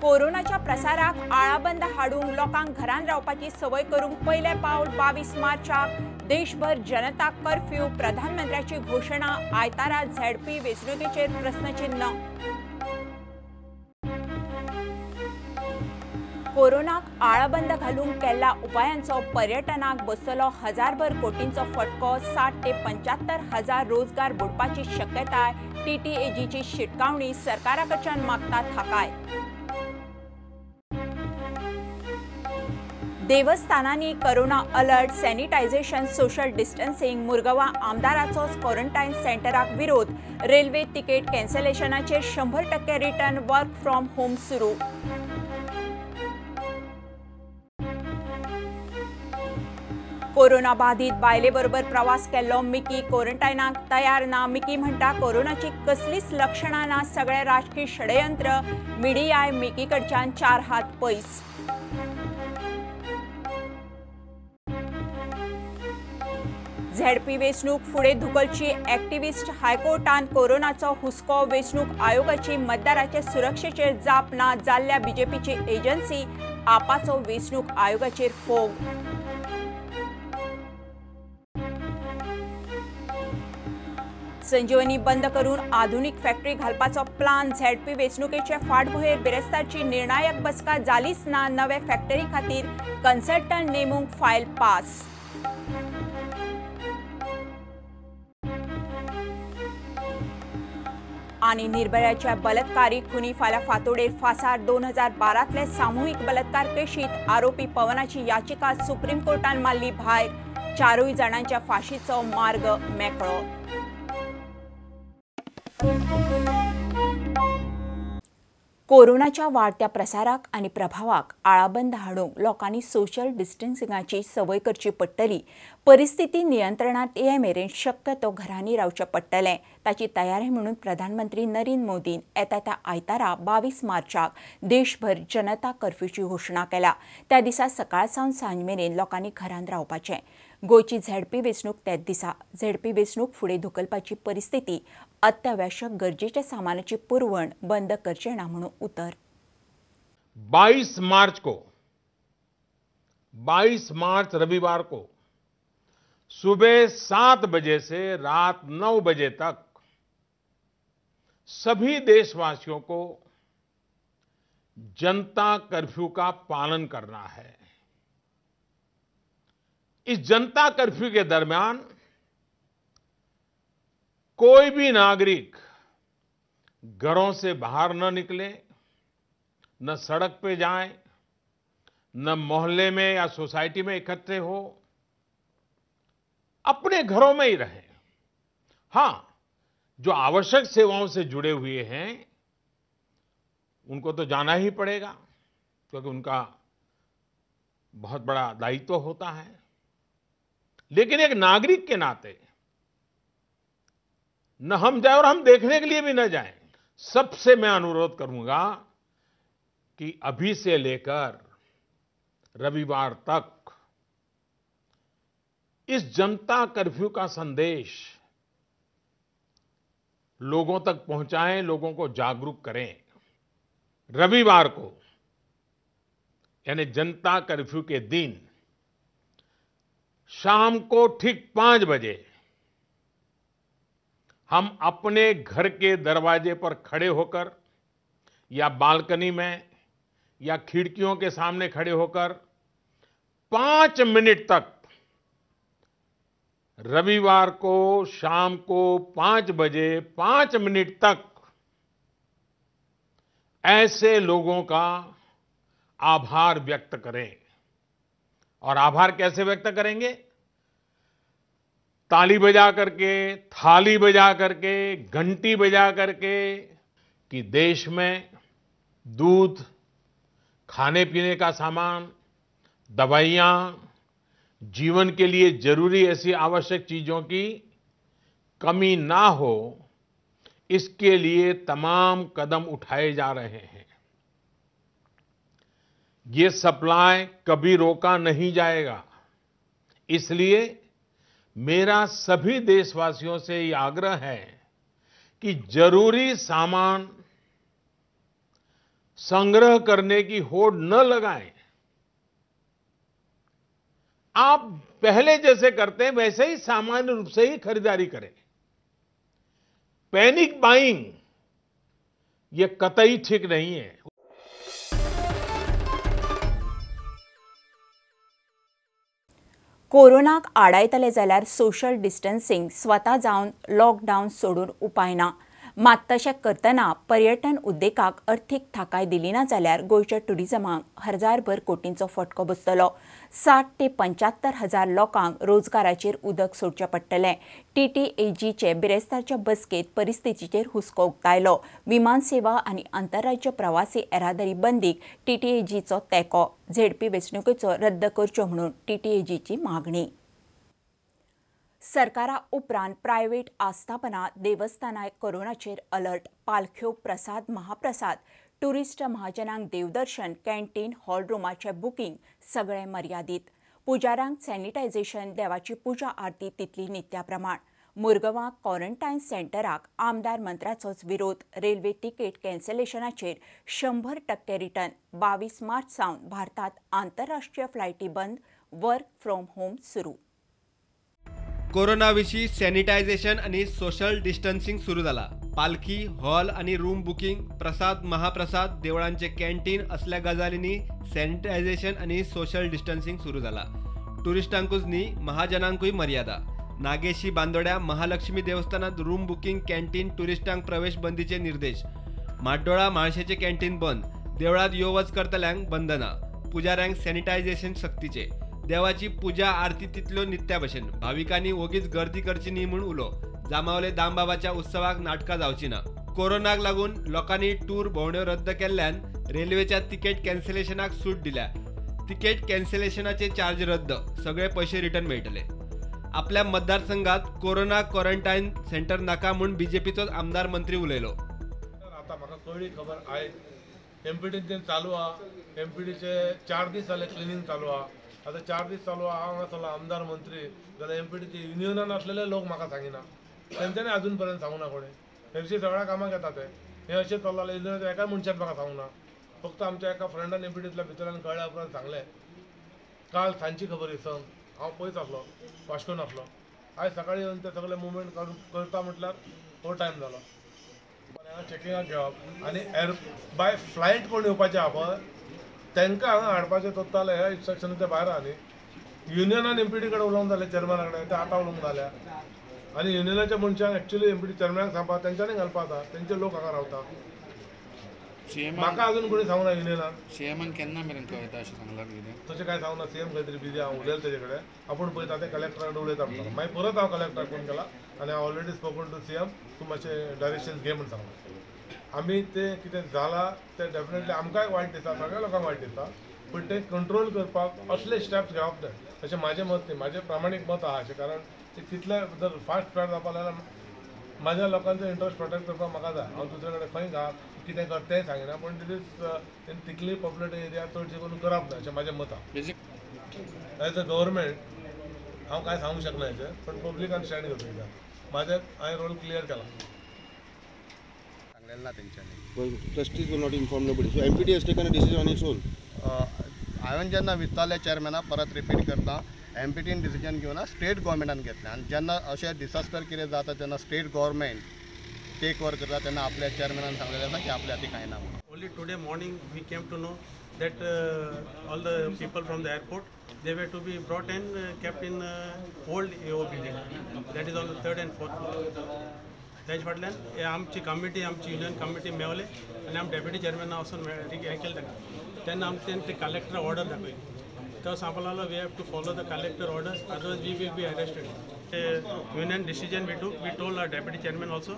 कोरोनाच्या प्रसाराक आळाबंद हाडूंक लोकांक घरांत रावपाची संवय करूंक पयलें पावल 22 मार्चाक देशभर जनता कर्फ्यू, प्रधानमंत्र्याची घोशणा। आयतारा झेडपी वेंचणुकेचेर प्रस्नचिन्ह। कोरोनाक आळाबंद घालूंक केल्ल्या उपायांचो पर्यटनाक बसतलो हजारभर कोटींचो फटको, 60 ते 75 हजार रोजगार बुडपाची शक्यताय, टीटीएजीची शिटकावणी, सरकारा कडच्यान मागता थाकाय। देवस्थानांनी corona alert, sanitisation, social distancing, मुरगांवां आमदाराचोच क्वॉरंटायन सेंटराक विरोध, रेल्वे तिकेट कॅन्सलेशनाचेर 100% रिटर्न, वर्क फ्रॉम होम सुरू। कोरोना बाधित बायले बरोबर प्रवास केल्लो मिकी क्वॉरंटायनाक तयार ना। मिकी म्हणटा कोरोनाची कसलीच लक्षणां ना, सगळें राजकी षडयंत्र, मिडियाय मिकी कडच्यान 4 हात पयस। झेडपी वेंचणूक फुडें धुकलची, ऍक्टिव्हिस्ट हायकोर्टान कोरोनाचो हुस्को, वेंचणूक आयोगाची मतदाराचे सुरक्षेचेर जाप ना जाल्ल्या बीजेपीची एजन्सी, आपाचो वेंचणूक आयोगाचेर फोग। संजीवनी बंद करून आधुनिक फॅक्टरी घालपाचो प्लान, झेडपी वेंचणुकेचे फाटभुंयेर बिरेस्तारची निर्णायक बसका जालीच ना, नवे फॅक्टरी खातीर कन्सल्टंट नेमूंक फायल पास। आनी निर्भयाच्या बलात्कारी खुनी फाल्यां फांतोडेर फासार, 2012तले सामुहीक बलात्कार केशींत आरोपी पवनाची याचिका सुप्रीम कोर्टान मारली भायर, 4 जाणांच्या फाशीचो मार्ग मेकळो। कोरोनाच्या वाडत्या प्रसाराक आनी प्रभावाक आळाबंद हाडूंक लोकांनी सोशल डिस्टन्सिंगाची संवय करची पडटली। परिस्थिती नियंत्रणांत ये मेरेन शक्य तो घरांनी रावचें पडटलें, ताची तयारी म्हणून प्रधानमंत्री नरेंद्र मोदीन येता त्या आयतारा 22 मार्चाक देशभर जनता कर्फ्यूची घोशणा केल्या। त्या दिसा सकाळ सावन सांज मेरेन लोकांनी घरांत रावपाचें। गोंयची झेडपी वेंचणूक त्याच दिसा, झेडपी वेंचणूक फुडें धुकलपाची परिस्थिती, अत्यावश्यक गरजेच्या सामानाची पुरवण बंद करचे ना म्हणून उतर। 22 मार्च को, 22 मार्च रविवार को सुबह 7 बजे से रात 9 बजे तक सभी देशवासियों को जनता कर्फ्यू का पालन करना है। इस जनता कर्फ्यू के दरमियान कोई भी नागरिक घरों से बाहर न निकले, न सड़क पे जाए, न मोहल्ले में या सोसाइटी में इकट्ठे हो, अपने घरों में ही रहें। हां, जो आवश्यक सेवाओं से जुड़े हुए हैं उनको तो जाना ही पड़ेगा, क्योंकि उनका बहुत बड़ा दायित्व होता है। लेकिन एक नागरिक के नाते न हम जाए और हम देखने के लिए भी न जाएं। सबसे मैं अनुरोध करूंगा कि अभी से लेकर रविवार तक इस जनता कर्फ्यू का संदेश लोगों तक पहुंचाएं, लोगों को जागरूक करें। रविवार को यानी जनता कर्फ्यू के दिन शाम को ठीक 5 बजे हम अपने घर के दरवाजे पर खड़े होकर या बालकनी में या खिड़कियों के सामने खड़े होकर 5 मिनट तक रविवार को शाम को 5 बजे 5 मिनट तक ऐसे लोगों का आभार व्यक्त करें। और आभार कैसे व्यक्त करेंगे? ताली बजा करके, थाली बजा करके, घंटी बजा करके कि देश में दूध, खाने पीने का सामान, दवाइयां, जीवन के लिए जरूरी ऐसी आवश्यक चीजों की कमी ना हो, इसके लिए तमाम कदम उठाए जा रहे हैं। ये सप्लाई कभी रोका नहीं जाएगा। इसलिए मेरा सभी देशवासियों से ये आग्रह है कि जरूरी सामान संग्रह करने की होड़ न लगाएं। आप पहले जैसे करते हैं वैसे ही सामान्य रूप से ही खरीदारी करें। पैनिक बाइंग ये कतई ठीक नहीं है। कोरोनाक आडायतले जाल्यार सोशल डिस्टन्सिंग स्वता जावन लॉकडावन सोडून उपाय ना। मात तशें करतना पर्यटन उद्देगाक अर्थीक थाकाय दिली ना जाल्यार गोंयच्या ट्युरिजमाक हजारभर कोटींचो फटको बसतलो। 60 ते 75 हजार लोकांक रोजगाराचेर उदक सोडचें पडटलें। टीटीएजीचे बिरेस्तारच्या बसकेंत परिस्थितीचेर हुस्को उक्तायलो। विमान सेवा आनी आंतरराज्य प्रवासी येरादारी बंदीक टीटीएजीचो तेंको। झेडपी वेंचणुकेचो रद्द करच्यो म्हणून टीटीएजीची मागणी। सरकारा उपरांत प्रायव्हेट आस्थापनां देवस्थानां कोरोनाचेर अलर्ट। पालख्यो, प्रसाद, महाप्रसाद, ट्युरिस्ट महाजनांक देवदर्शन, कॅन्टीन, हॉल रुमाचें बुकींग सगळें मर्यादीत। पुजारांक सॅनिटायझेशन, देवाची पुजा आरती तितली नित्या प्रमाण। मुरगांवां क्वॉरंटायन सेंटराक आमदार मंत्र्याचोच विरोध। रेल्वे तिकेट कॅन्सलेशनाचेर 100% रिटर्न। 22 मार्च सावन भारतात आंतरराष्ट्रीय फ्लायटी बंद, वर्क फ्रॉम होम सुरू। कोरोना विशीं सॅनिटायझेशन आनी सोशल डिस्टन्सिंग सुरू जाला। पालखी, हॉल आनी रूम बुकींग, प्रसाद, महाप्रसाद, देवळांचे कॅन्टीन असल्या गजालींनी सॅनिटायझेशन आनी सोशल डिस्टन्सिंग सुरू जाला। ट्युरिस्टांकूच न्ही महाजनांकूय मर्यादा। नागेशी बांदोड्या महालक्ष्मी देवस्थानात रूम बुकींग, कॅन्टीन, ट्युरिस्टांक प्रवेश बंदीचे निर्देश। म्हाड्डोळा म्हाळशेचे कॅन्टीन बंद, देवळात यो वच करतल्यांक बंधना, पुजाऱ्यांक सॅनिटायझेशन सक्तीचे। देवाची पूजा आरती तितल्यो नित्या भशेन, भाविकांनी ओगीच गर्दी करची न्ही म्हूण उलो। जांबावले दामबाबाच्या उत्सवाक नाटकां जावची ना। कोरोनाक लागून लोकांनी टूर भोंवड्यो रद्द केल्ल्यान रेल्वेच्या तिकेट कॅन्सलेशनाक सूट दिल्या। तिकेट कॅन्सलेशनाचे चार्ज रद्द, सगळे पैसे रिटर्न मेळटले। आपल्या मतदारसंघात कोरोना क्वॉरंटायन सेंटर नाका म्हूण बीजेपीचोच आमदार मंत्री उलयलो। आतां म्हाका कळ्ळी खबर आयज एमपीटीन चालू आहा, एमपीटीचे 4 दीस जाले क्लिनींग चालू आहा। आतां 4 दीस चालू आहा, हांव हांगा आमदार मंत्री जाल्यार एमपीटीचे युनियनान आसलेले लोक म्हाका सांगिना, तेंच्यांनी अजून पर्यंत सांगूना कोणें। हे विशीं सगळ्या कामाक येता ते हें अशें चल्लां जाल्यार युनियनाच्या एकाय मनशान म्हाका सांगूना, फक्त आमच्या एका फ्रेंडान एमपीटींतल्या भितरल्यान कळ्ळ्या उपरांत सांगलें। काल सांजची खबर ही संग हांव पयस आसलो, वास्कोन आसलो। आयज सकाळीं येवन ते सगळे मुवमेंट काडून करता म्हटल्यार हो टायम जालो। हांगा चॅकिंगाक घेवप आनी एर बाय फ्लायट कोण येवपाचें आहा पळय तांकां हांगा हाडपाचें सोदताले, ह्या इन्स्ट्रक्शनाच्या भायर आहा न्ही। युनियनान एमपीटी कडेन उलोवंक जालें, चेअरमॅना कडेन, ते आतां उलोवंक जाल्या। आनी युनियनाच्या मनशांक एक्चुअली एमपीटी चेअरमॅनाक सांगपा तेंच्यांनी घालपा आतां, तेंचे लोक हांगा रावता। म्हाका अजून कोणी सांगूना युनियनान। सीएमान केन्ना मेरेन कळयता अशें सांगलां कितें? तशें कांय सांगूना, सीएम खंय तरी बिजी हांव उलयलें तेजे कडेन, आपूण पळयता ते कलेक्टरा कडेन उलयता म्हणटा। मागीर परत हांव कलेक्टराक फोन केला आनी हांव ऑलरेडी स्पोकन टू सीएम, तूं मातशें डायरेक्शन्स घे म्हूण सांगलां। आमी तें कितें जालां तें डेफिनेटली आमकांय वायट दिसता, सगळ्या लोकांक वायट दिसता, पूण तें कंट्रोल करपाक असले स्टेप्स घेवप न्हय अशें म्हाजें मत न्ही, म्हाजें प्रामाणीक मत आहा अशें। कारण तें तितलें जर फास्ट स्प्रेड जावपा जाल्यार म्हाज्या लोकांचो इंट्रस्ट प्रोटेक्ट करपाक म्हाका जाय। हांव दुसरे कडेन खंय घा कितें कर तें सांगिना, पूण it is तितली पॉप्युलेटेड एरिया चडशें करून करप ना अशें म्हाजें मत आहा। एज अ गव्हर्मेंट हांव कांय सांगूंक शकना हेचेर, पूण पब्लिकान स्टँड घेवपाक जाय। म्हाजें हांवें रोल क्लियर केला। सांगलें ना तेंच्यांनी। Trustees were not informed nobody. So MPT has taken a decision on its own. हांवें जेन्ना विचारलें चेअरमॅनाक, परत रिपीट करता, एमपीटीन डिसिजन घेवना, स्टेट गव्हर्मेंटान घेतलें। आनी जेन्ना अशें डिसास्टर कितें जाता तेन्ना स्टेट गव्हर्मेंट टेक ओवर करता, तेन्ना आपल्या चेअरमॅनान सांगलेलें आसा की आपल्या हाती कांय ना म्हणून। Only today morning we came to know that all the people from the airport, they were to be brought and kept in old AO building, that is on the 3rd and 4th floor. तेज फाटल्यान हे आमची committee, आमची union committee मेवले आनी आम deputy चेअरमॅना वचून हें केलें ताका। तेन्ना आमकां ते कलेक्टर ऑर्डर दाखयली, तो सांगपाक लागलो we have to follow the collector orders, otherwise we will be arrested. Union decision we took, we told our deputy chairman also,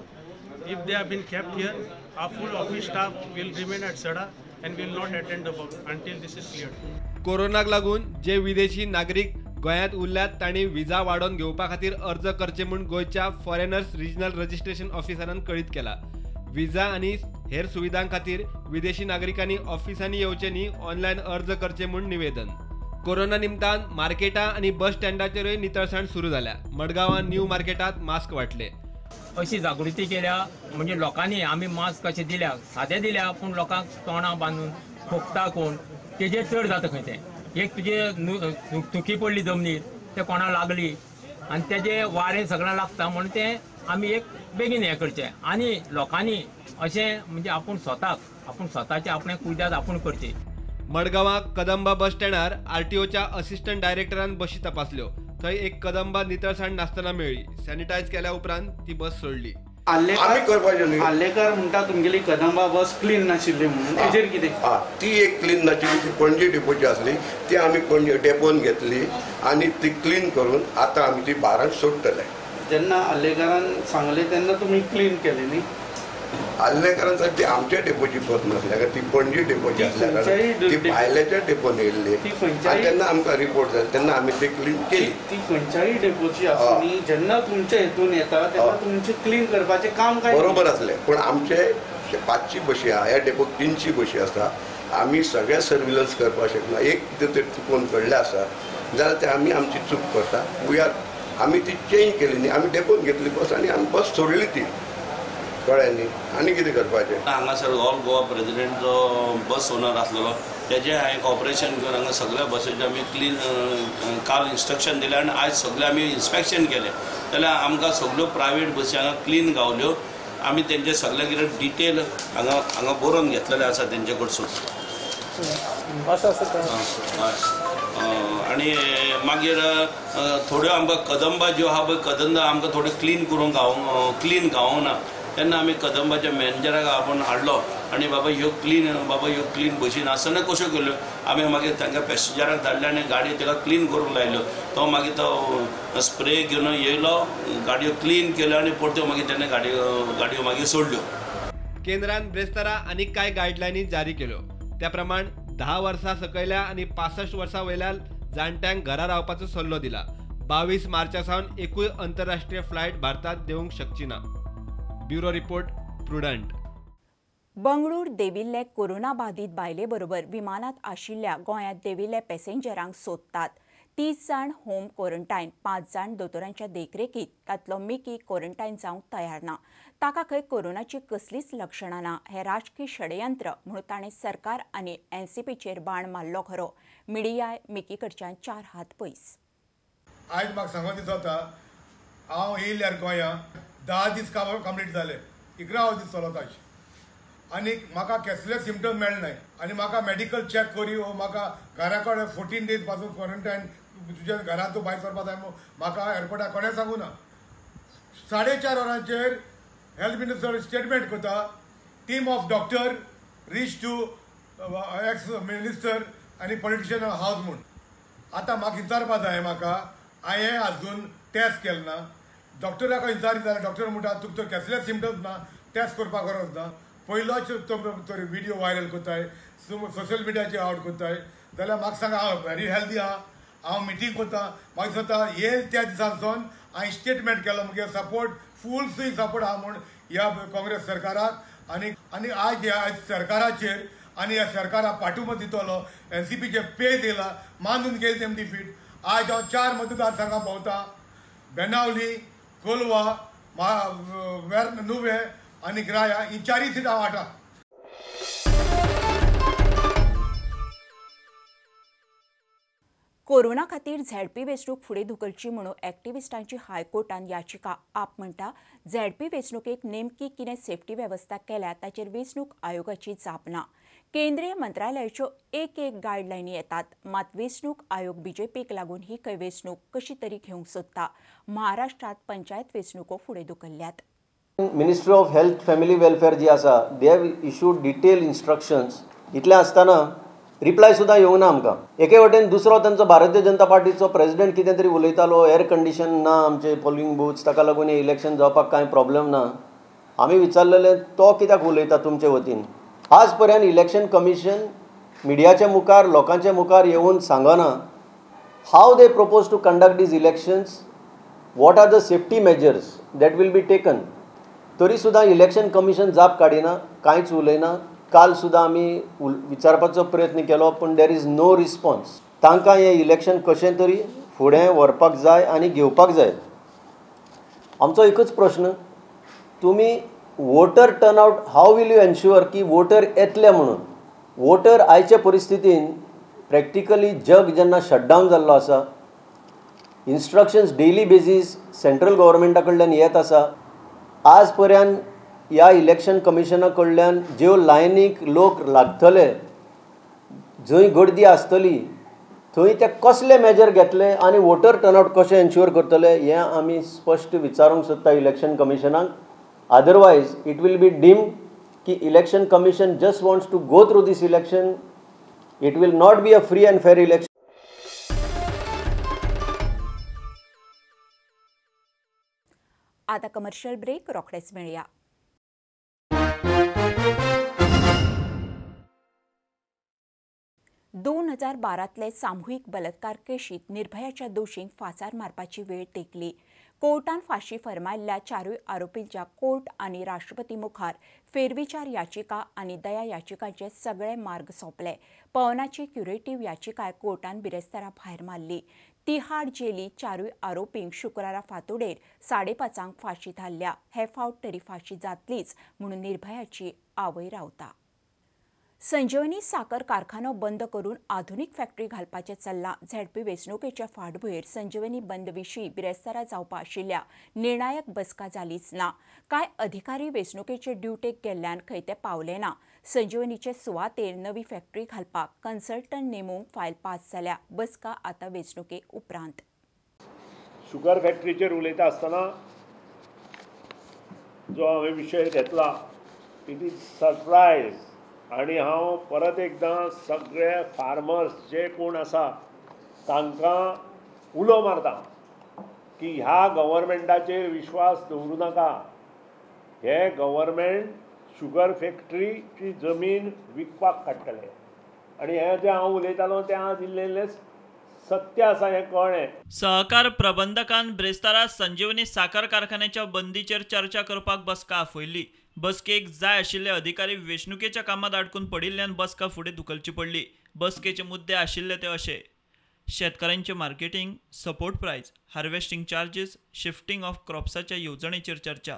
if they have been kept here, our full office staff will remain at SADA and will not attend the work until this is cleared. कोरोनाक लागून जे विदेशी नागरीक गोंयांत उरल्यात तांणी visa वाडोवन घेवपा खातीर अर्ज करचे म्हूण गोंयच्या फॉरेनर्स रिजनल रजिस्ट्रेशन ऑफिसरान कळीत केला। विजा आनी हेर सुविधां खातीर विदेशी नागरिकांनी ऑफिसांनी येवचे न्ही, ऑनलायन अर्ज करचे म्हूण निवेदन। कोरोना निमतान मार्केटां आनी बस स्टँडाचेरूय नितळसाण सुरू जाल्या। मडगांवां न्यू मार्केटांत मास्क वांटले। अशी जागृती केल्या म्हणजे लोकांनी आमी मास्क कशे दिल्या, सादे दिल्या, पूण लोकांक तोंडां बांदून खोकता कोण तेजेर चड जाता खंय तें. एक तुजे थुकी पडली जमनीर, ते कोणा लागली आनी तेजे वारें सगळें लागता, म्हणून तें आमी एक बेगीन हें करचें. आनी लोकांनी अशें म्हणजे आपूण स्वताक, आपूण स्वताचें आपणें कुयदाद आपूण करची. मडगांवां कदंबा बस स्टँडार आरटीओच्या असिस्टंट डायरेक्टरान बशी तपासल्यो. थंय एक कदंबा नितळसाण नासतना मेळ्ळी. सॅनिटायज केल्या उपरांत ती बस सोडली. आल्लेकर म्हणटा तुमगेली कदंबा बस क्लीन नाशिल्ली म्हणून, तेजेर कितें? ती एक क्लीन नाशिल्ली, ती पणजी डेपोची आसली, ती आमी पणजी डेपोन घेतली आनी ती क्लीन करून आतां आमी ती बारांक सोडटले. जेन्ना आल्लेकरान सांगलें तेन्ना तुमी क्लीन केली न्ही? आल्लेकरान साहेब ती आमच्या डेपोची बस नासल्या कारण ती पणजी डेपोची आसल्या कारण ती भायल्याच्या डेपोन येयल्ली आनी तेन्ना आमकां रिपोर्ट जाले तेन्ना आमी ती क्लीन केली. ती खंयच्याय डेपोची आसूं जेन्ना तुमच्या हेतून येता तेन्ना तुमचें क्लीन करपाचें काम काय बरोबर आसलें, पूण आमचे 500 बशी आहा, ह्या डेपोक 300 बशी आसा, आमी सगळें सर्विलन्स करपाक शकना. एक कितें तरी चुकोवन घडलें आसा जाल्यार ते आमी आमची चूक करता. We are आमी ती चेंज केली न्ही, आमी डेपोन घेतली बस आनी आमी बस सोडली ती, कळ्ळें न्ही? आनी कितें करपाचें? हांगासर ऑल गोवा प्रेजिडेंट जो बस ओनर आसलेलो तेजें हांवें कॉपरेशन करून हांगा सगळ्या बसीचें आमी क्लीन काल इन्स्ट्रक्शन दिलें आनी आयज सगळें आमी इन्स्पेक्शन केलें. जाल्यार आमकां सगळ्यो प्रायवेट बसी हांगा क्लीन गावल्यो. आमी तेंचे सगळें कितें डिटेल हांगा हांगा बरोवन घेतलेलें आसा तेंचे कडसून. आनी मागीर थोड्यो आमकां कदंबा ज्यो आहा पळय, कदंबा आमकां थोड्यो क्लीन करूंक गावोंक क्लीन गावोंक ना, तेन्ना आमी कदंबाच्या मॅनेजराक आपोवन हाडलो आनी बाबा ह्यो क्लीन, बाबा ह्यो क्लीन बशी नासतना कश्यो केल्यो. आमी मागीर तांकां पॅसेंजराक धाडले आनी गाडयो ताका क्लीन करूंक लायल्यो. तो मागीर तो स्प्रे घेवन येयलो, गाडयो क्लीन केल्यो आनी परत्यो मागीर तेणें गाडयो मागीर सोडल्यो. केंद्रान ब्रेस्तारा आनी कांय गायडलायनी जारी केल्यो. त्या प्रमाण 10 वर्सां सकयल्या आनी 65 वर्सां वयल्या जाणट्यांक घरा रावपाचो सल्लो दिला. 22 मार्चा सावन एकूय अंतरराष्ट्रीय फ्लायट भारतांत देवंक शकची ना. Bureau report, Prudent. Bengaluru देविल्ले कोरोना बाधित बायले बरोबर विमानात आशिल्ल्या गोंयांत देविल्ले पॅसेंजरांक सोदतात. 30 जाण होम क्वॉरंटायन, 5 जाण दोतोरांच्या देखरेखीत, तांतलो मिकी क्वॉरंटायन जावंक तयार ना. ताका खंय कोरोनाची कसलीच लक्षणां ना. हें राजकी षडयंत्र म्हणून ताणें सरकार आनी एनसीपीचेर बाण मारलो खरो. मिडियाय मिकी कडच्यान 4 हात पयस. आयज म्हाका सांगून दिसता, हांव येयल्यार गोंया 10 दीस कंप्लीट जाले, 11 दीस चलत आयज आनी म्हाका कसले सिमटम मेळनाय आनी म्हाका मेडिकल चॅक करी वो म्हाका घरा कडेन 14 डेज पासून क्वॉरंटायन तुज्या घरांत तूं भायर सरपा जाय म्हणून म्हाका एअरपोर्टार कोणें सांगू ना. 4:30 वरांचेर हेल्थ मिनिस्टर स्टेटमेंट करता, team of doctor reach to ex minister आनी पॉलिटिशियन हावज म्हूण. आतां म्हाका विचारपा जाय, म्हाका हांवें आजून टेस्ट केलें ना. डॉक्टराक विचारी जाल्यार डॉक्टर म्हणटा तुका तर कसले सिमटम्स ना, टेस्ट करपाक गरज ना. पयलोच तो व्हिडियो व्हायरल करताय, सोशल मिडियाचेर आवट करताय. जाल्यार म्हाका सांगा, हांव व्हेरी हेल्दी आहा, हांव मिटींग करता. म्हाका दिसता येयल त्या दिसांसून हांवें स्टेटमेंट केलो मुगे सपोर्ट फूल स्विंग सपोर्ट आहा म्हूण ह्या काँग्रेस सरकाराक. आनी आनी आयज ह्या सरकाराचेर आनी ह्या सरकाराक पाठिंबो दितलो. एनसीपीचे पेज येयला, मानून गेली तेम डिफीट. आयज हांव 4 मतदारसंघां भोंवता, बेनावली, कोलवा, नुवें आनी राया, ही 4 सिटां हांव वाटा. कोरोना खातीर झेडपी वेंचणूक फुडें धुकलची म्हणून एक्टिविस्टांची हायकोर्टान याचिका. आप म्हणटा झेडपी वेंचणुकेक नेमकी कितें सेफ्टी वेवस्था केल्या ताचेर वेंचणूक आयोगाची जाप ना. केंद्रीय मंत्रालयाच्यो एक एक गायडलायनी येतात, मात वेंचणूक आयोग बीजेपीक लागून ही खंय वेंचणूक कशी तरी घेवंक सोदता. महाराष्ट्रांत पंचायत वेंचणुको फुडें धुकल्ल्यात. Ministry of health family welfare जी आसा, they have issued detail instructions. इतलें आसतना रिप्लाय सुद्दां येवंक ना आमकां. एके वटेन दुसरो तांचो भारतीय जनता पार्टीचो प्रेजिडेंट कितें तरी उलयतालो, एअर कंडिशन ना आमचे पोलिंग बूथ्स, ताका लागून हें इलेक्शन जावपाक कांय प्रॉब्लम ना. आमी विचारलेलें तो कित्याक उलयता तुमचे वतीन? आज पर्यंत इलेक्शन कमिशन मिडियाच्या मुखार, लोकांच्या मुखार येवन सांगना how they propose to conduct these elections, what are the safety measures that will be taken. तरी सुद्दां इलेक्शन कमिशन जाप काडिना, कांयच उलयना. काल सुद्दां आमी विचारपाचो प्रयत्न केलो पूण there is no response. तांकां हें इलेक्शन कशें तरी फुडें व्हरपाक जाय आनी घेवपाक जाय. आमचो एकूच प्रश्न, तुमी voter turnout how will you ensure की वोटर येतले म्हणून? वोटर आयचे परिस्थितीन प्रॅक्टिकली जग जेन्ना शटडावन जाल्लो आसा, इन्स्ट्रक्शन्स डेली बेजीस सेंट्रल गव्हर्मेंटा कडल्यान येत आसा. आज पर्यंत ह्या इलेक्शन कमिशना कडल्यान ज्यो लायनीक लोक लागतले, जंय गर्दी आसतली थंय ते कसले मेजर घेतले आनी वोटर टर्नआउट कशें एन्श्योर करतले हें आमी स्पश्ट विचारूंक सोदता election कमिशनाक. Otherwise it will be deemed की election commission just wants to go through this election. It will not be a free and fair election. आता कमर्शियल ब्रेक, रोखडेच मेळया. दोन 2012तले सामुहीक बलात्कार केशीत निर्भयाच्या दोशींक फांसार मारपाची वेळ तेंकली. कोर्टान फांशी फर्मायल्ल्या चारूय आरोपींच्या कोर्ट आनी राष्ट्रपती मुखार फेरविचार याचिका आनी दया याचिकांचे सगळे मार्ग सोंपले. पवनाची क्युरेटीव याचिकाय कोर्टान बिरेस्तारा भायर मारली. तिहाड जेली चारूय आरोपींक शुक्रारा फांतोडेर 5:30 फांशी थारल्या. हे फावट तरी फांशी जातलीच म्हणून निर्भयाची आवय रावता. संजीवनी साकर कारखानो बंद करून आधुनिक फॅक्टरी घालपाचें चल्लां. झेडपी वेंचणुकेच्या फाटभुंयेर संजीवनी बंद विशीं बिरेस्तारा जावपा आशिल्ल्या निर्णायक बसका जालीच ना. कांय अधिकारी वेंचणुकेचे ड्युटेक गेल्ल्यान खंय ते पावले ना. संजीवनीचे सुवातेर नवी फॅक्टरी घालपाक कन्सल्टंट नेमूंक फायल पास जाल्या. बसका आतां वेंचणुके उपरांत. शुगर फॅक्टरीचेर उलयता आसतना जो हांवें विशय घेतला, it is surprise. आनी हांव परत एकदां सगळे फार्मर्स जे कोण आसा तांकां उलो मारता की ह्या गव्हर्मेंटाचेर विश्वास दवरूं नाका. हे गव्हर्मेंट शुगर फॅक्टरीची जमीन विकपाक काडटले आनी हें जें हांव उलयतालो तें आज इल्लें इल्लें सत्य आसा हें कळ्ळें. सहकार प्रबंधकान ब्रेस्तारा संजीवनी साकर कारखान्याच्या बंदीचेर चर्चा करपाक बसका आपयल्ली. बसकेक जाय आशिल्ले अधिकारी वेंचणुकेच्या कामात आडकून पडिल्ल्यान बसका फुडें धुकलची पडली. बसकेचे मुद्दे आशिल्ले ते अशे: शेतकारांचे marketing, support price, harvesting charges, shifting of क्रॉप्साच्या येवजणेचेर चर्चा,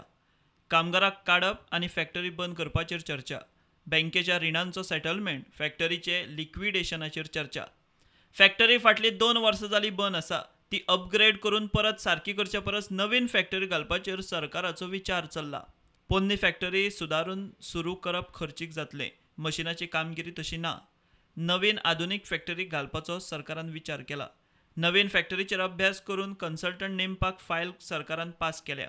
कामगाराक काडप आनी फॅक्टरी बंद करपाचेर चर्चा, बँकेच्या रिणांचो सेटलमेंट, फॅक्टरीचे लिक्विडेशनाचेर चर्चा. फॅक्टरी फाटली 2 वर्सां जाली बंद आसा, ती अपग्रेड करून परत सारकी करचे परस नवीन फॅक्टरी घालपाचेर सरकाराचो विचार चल्ला. पोन्नी फॅक्टरी सुदारून सुरू करप खर्चीक जातलें, मशिनाची कामगिरी तशी ना. नवीन आधुनीक फॅक्टरी घालपाचो सरकारान विचार केला. नवीन फॅक्टरीचेर अभ्यास करून कन्सल्टंट नेमपाक फायल सरकारान पास केल्या.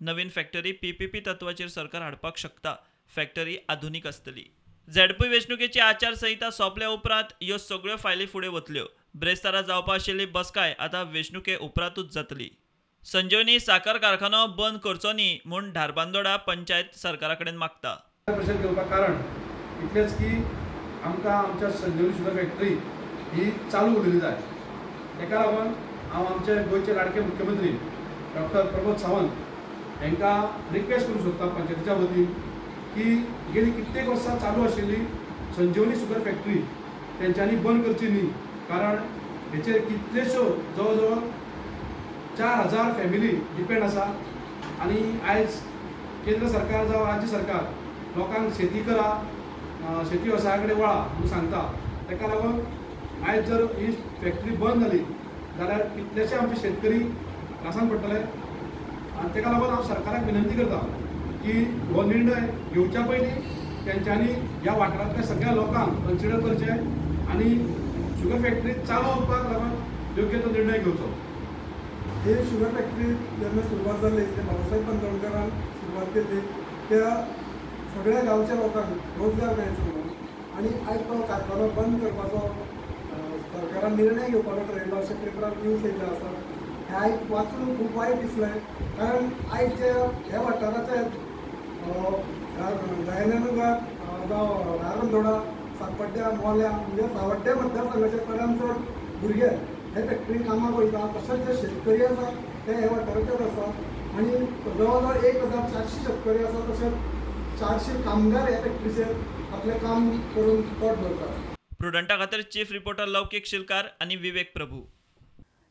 नवीन फॅक्टरी PPP तत्वाचेर सरकार हाडपाक शकता. फॅक्टरी आधुनीक आसतली. झेडपी वेंचणुकेची आचारसंहिता सोंपल्या उपरांत ह्यो सगळ्यो फायली फुडें वतल्यो. ब्रेस्तारा जावपा आशिल्ली बसकाय आतां वेंचणुके उपरांतूच जातली. संजीवनी साकर कारखानो बंद करचो न्ही म्हूण धारबांदोडा पंचायत सरकारा कडेन मागता. प्रेशर घेवपाक कारण इतलेंच की आमकां आमच्या संजीवनी शुगर फॅक्टरी ही चालू उरलेली जाय. ताका लागून हांव आमचे गोंयचे लाडके मुख्यमंत्री डॉक्टर प्रमोद सावंत हांकां रिक्वेस्ट करूंक सोदता पंचायतीच्या वतीन की गेली कित्येक वर्सां चालू आशिल्ली संजीवनी शुगर फॅक्टरी तेंच्यांनी बंद करची न्ही, कारण हेचेर कितलेश्यो जवळ जवळ 4000 फॅमिली डिपेंड आसा. आनी आयज केंद्र सरकार जावं राज्य सरकार लोकांक शेती करा, शेती वेवसाया कडेन वळा म्हणून सांगता. ताका लागून आयज जर ही फॅक्टरी बंद जाली जाल्यार कितलेशे आमचे शेतकरी त्रासान पडटले. आनी ताका लागून हांव सरकाराक विनंती करता की हो निर्णय घेवच्या पयलीं तेंच्यांनी ह्या वाठारांतल्या सगळ्या लोकांक कन्सिडर करचें आनी शुगर फॅक्टरी चालू उरपाक लागून योग्य तो निर्णय घेवचो. हे शुगर फॅक्टरी जेन्ना सुरवात जाली ते बाबासाहेब बांदोडकरान सुरवात केली, त्या सगळ्या गांवच्या लोकांक रोजगार मेळचो म्हणून. आनी आयज तो कारखानो बंद करपाचो सरकारान निर्णय घेवपाचो ठरयलो अशें पेपरार न्यूज येयल्ले आसा. हें आयज वाचून खूब वायट दिसलें, कारण आयज जे ह्या वाठाराचे दयानंदनगर जावं धारबांदोडा, सातपड्ड्या, मोल्या म्हणजे सावड्ड्या मतदारसंघाचे चडान चड भुरगे हे फॅक्टरीन कामाक वयता. तशेंच जे शेतकरी आसा ते ह्या वाठाराचेर आसा आनी जवळ जवळ 1400 शेतकरी आसा, तशेंच 400 कामगार ह्या फॅक्टरीचेर आपलें काम करून पोट भरतात. प्रुडंटा खातीर चीफ रिपोर्टर लौकीक शिलकार आनी विवेक प्रभू.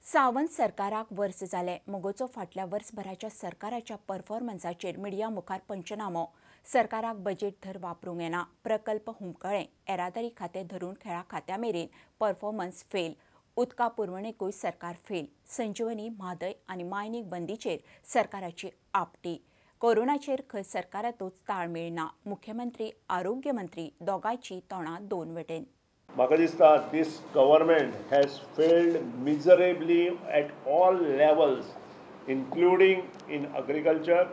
सावंत सरकाराक वर्स जालें. मगोचो फाटल्या वर्सभराच्या सरकाराच्या परफॉर्मन्साचेर मिडिया मुखार पंचनामो. सरकाराक बजेट धर वापरूंक येना. प्रकल्प हुमकळें. येरादारी खातें धरून खेळा खात्या मेरेन परफॉर्मन्स फेल. उदका पुरवणेकूय सरकार फेल. संजीवनी, म्हादय आनी मायनींग बंदीचेर सरकाराची आपटी. कोरोनाचेर खंय सरकारातूच ताळमेळ ना. मुख्यमंत्री, आरोग्यमंत्री दोगांयची तोंडां दोन वटेन. म्हाका दिसता this government has failed miserably at all levels, including in agriculture,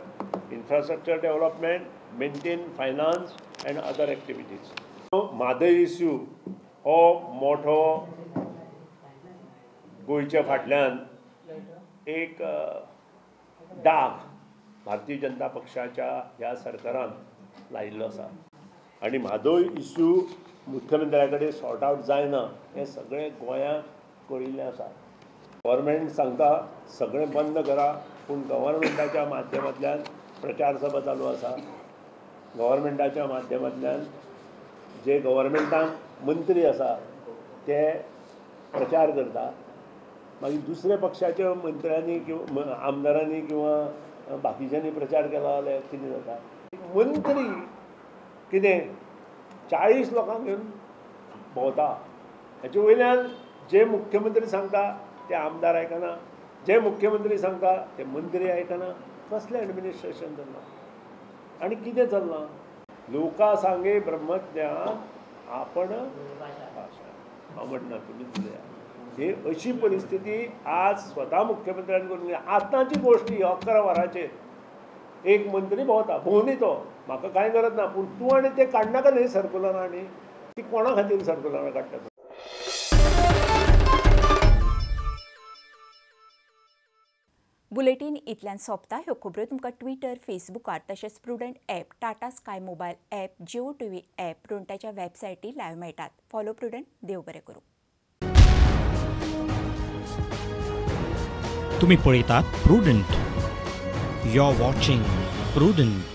infrastructure development, maintain finance and other activities. Mhadei issue हो मोठो गोंयच्या फाटल्यान एक डाग भारतीय जनता पक्षाच्या ह्या सरकारान लायिल्लो आसा आनी म्हादय इश्यू मुख्यमंत्र्या कडेन सॉर्ट आवट जायना हें सगळें गोंयांक कळिल्लें आसा. गव्हर्मेंट सांगता सगळें बंद करा, पूण गव्हर्मेंटाच्या माध्यमांतल्यान प्रचार सभा चालू आसा. गव्हर्मेंटाच्या माध्यमांतल्यान जे गव्हर्मेंटाक मंत्री आसा ते प्रचार करता. मागीर दुसऱ्या पक्षाच्या मंत्र्यांनी किंवा आमदारांनी किंवा बाकीच्यांनी प्रचार केला जाल्यार कितें जाता? मंत्री कितें 40 लोकांक घेवन भोंवता. हाचे वयल्यान जे मुख्यमंत्री सांगता ते आमदार आयकना, जे मुख्यमंत्री सांगता ते मंत्री आयकना. कसलें एडमिनिस्ट्रेशन चल्लां आनी कितें चल्लां? लोका सांगे ब्रह्मज्ञान आपण भाशा. हांव म्हणना तुमी उलया. ही अशी परिस्थिती आज स्वता मुख्यमंत्र्यान करून आतांची गोश्ट ही 11 वरांचेर एक मंत्री भोंवता, भोंवनी तो, म्हाका कांय गरज ना, पूण तूं आनी ते काडनाका न्ही सर्कुलरां, आनी ती कोणा खातीर सर्कुलरां काडटा? बुलेटीन इतल्यान सोंपता. ह्यो खबरो तुमकां ट्विटर, फेसबुकार तशेंच Prudent app, Tata Sky mobile app, Jio TV app, प्रुडंटाच्या वेबसायटी live मेळटात. Follow prudent. देव बरें करूं. तुम्ही पळयतात Prudent. You are watching Prudent.